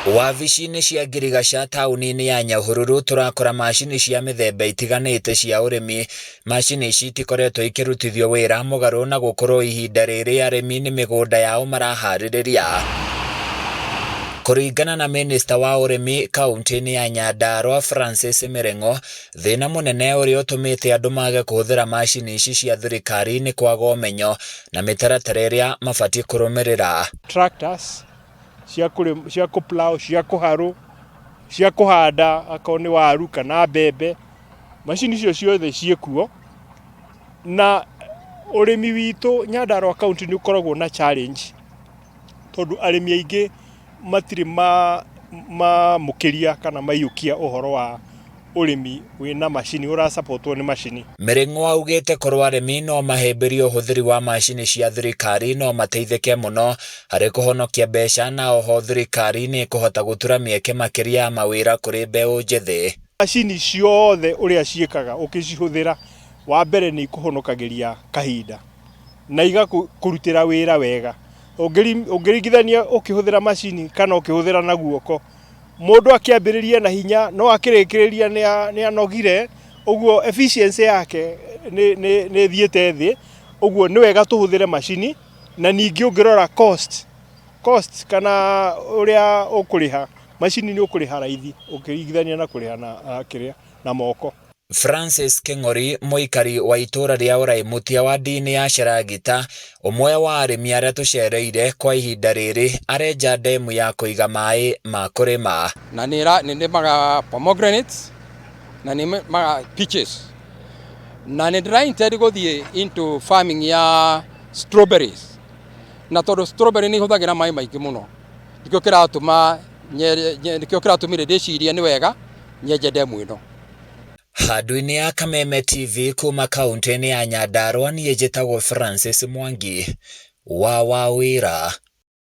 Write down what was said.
Wabici-inĩ cia ngirigaca taũni-inĩ ya Nyahururu tũrakora macini cia mĩthemba itiganĩte cia ũrĩmi. Macini ici itikoretwo ikĩrutithio wĩra mũgarũ na gũkorwo ihinda rĩrĩ arĩmi nĩ mĩgũnda yao maraharĩrĩria. Kũringana na minista wa ũrĩmi kauntĩ-inĩ ya Nyandarua Francis Mĩrĩng'o, thĩna mũnene ũrĩa ũtũmĩte andũ mage kũhũthĩra macini ici cia thirikari nĩ kwaga ũmenyo na mĩtaratara ĩrĩa mabatiĩ kũrũmĩrĩra. Tractors cia kũrĩ, cia kũ plough, cia kũharũ, cia kũhanda akorwo nĩ waru kana mbembe, macini icio ciothe ciĩkuo, na ũrĩmi witũ Nyandarua county nĩ ũkoragwo na challenge, tondũ arĩmi aingĩ matirĩ mamũkĩria kana maiyũkia ũhoro wa ũrĩmi wĩna macini, ũra support wo nĩ macini. Mĩrĩng'ũ augĩte korwo arĩmi no mahĩmbĩrie ũhũthĩri wa macini cia thirikari no mateithĩke mũno harĩ kũhonokia mbeca na oho thirikari nĩ ĩkũhota gũtura mĩeke makĩria ya mawĩra kũrĩ mbeũ njĩthĩ. Macini ciothe ũrĩa ciĩkaga ũkĩcihũthĩra, wa mbere nĩ ikũhonokagĩria kahinda na igakũrutĩra wĩra wega. Ũngĩringithania ũkĩhũthĩra macini kana ũkĩhũthĩra na guoko, mũndũ akĩambĩrĩria na hinya no akĩrĩkĩrĩria nĩ anogire, ũguo efficiency yake nĩ ĩthiĩte thĩ, ũguo nĩ wega tũhũthĩre macini, na ningĩ ũngĩrora cost, cost kana ũrĩa ũkũrĩha, macini nĩ ũkũrĩha raithi ũkĩringithania na kũrĩha na kĩrĩa, na moko. Francis Kĩng'ori, mũikari wa itũũra rĩa Ũraimutia wadi-inĩ ya Sharagita, ũmwe wa arĩmi arĩa tũcereire kwa ihinda rĩrĩ, arenja ndemu ya kũiga maĩ ma kũrĩma. Na nĩ nĩmaga pomegranates na nĩmaga peaches na nĩ ndĩra intend gũthiĩ into farming ya strawberries na tondũ strawberry nĩ ihũthagĩra maĩ maingĩ mũno nĩkĩo kĩratũma nĩkĩo kĩratũmire ndĩcirie nĩ wega nyenje ndemu ĩno. Handũ-inĩ ya Kameme TV kuma kauntĩ-inĩ ya Nyandarua niĩ njĩtagwo Francis Mwangi wa Wawĩra.